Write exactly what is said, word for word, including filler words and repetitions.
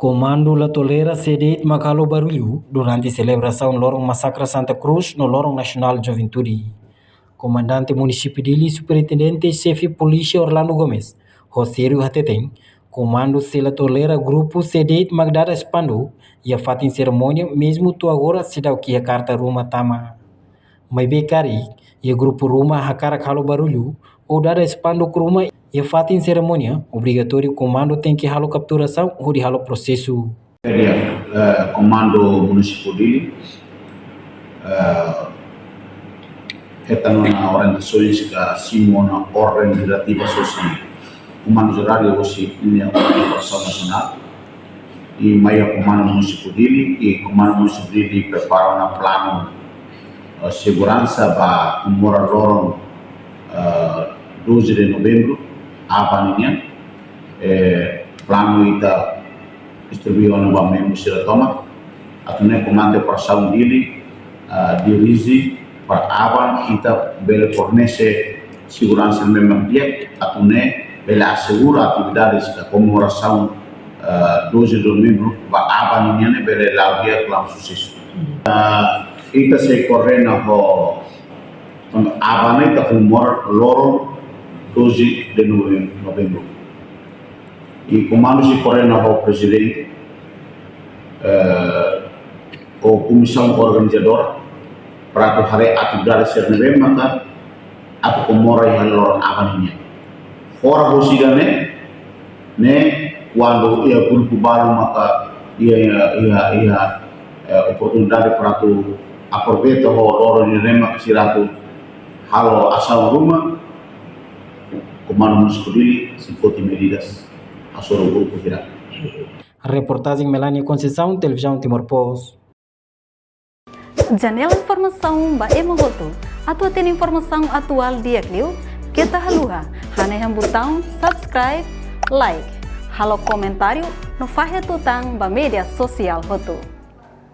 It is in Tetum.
Komandu la tolera sé de'it mak halo barullu durante selebrasaun loron Masakre Santa Cruz no Loron Nasionál Juventude. Komandante Munisípiu Dili, Superintendente Xefe Polísia Orlando Gomes, ho sériu hateten, komandu sei la tolera grupu sé de'it mak dada spanduk iha fatin serimónia, mezmu to'o agora seidauk iha karta ruma tama. Maibé karik iha grupu ruma hakarak halo barullu ou dada spanduk ruma iha fatin serimónia, obrigatóriu komandu tenke halo kapturasaun hodi halo prosesu. Di'ak, eh, Komandu Munisípiu Dili, eh, hetan ona orientasaun ka simu ona orden diretivu husi Komandu Jerál, husi ninia Koordenasaun Nasionál. I mai iha Komandu Munisípiu Dili, i Komandu Munisípiu Dili prepara ona planu, eh, seguransa ba komemora loron, eh, doze de Novembru, aban nian. Eh, planu ita distribui ona ba membru sira tomak. Atu nune'e Komandante Operasaun Dili, ah, dirije para aban ita bele fornese seguransa memang di'ak, atu nune'e bele asegura atividades da komemorasaun, ah, doze de Novembru ba aban nian ne'e bele la'o di'ak, la'o susesu. Ah, ita sei koordena ho, aban ne'e ita komemora loron doze de Novembru. I komandu sei koordena ho prezidente, eh, ho komisaun organizadora, para atu haree atividade sira ne'ebé maka atu komemora iha loron aban nian. Fora husi ida-ne'e, ne'e kuandu iha grupu balu maka iha, iha, iha, iha, eh, oportunidade para atu aproveita ho loron ne'e maka sira atu halo asaun ruma, Komandu Munisípiu Dili sei foti medidas hasoru grupu hirak. Reportajen Melania Conceição, Televizaun Timor Post. Janela informasaun ba ema hotu. Atu hatene informasaun atuál di'ak liu, keta haluha hanehan butaun subscribe, like, halo komentáriu no fahe tutan ba média sosiál hotu.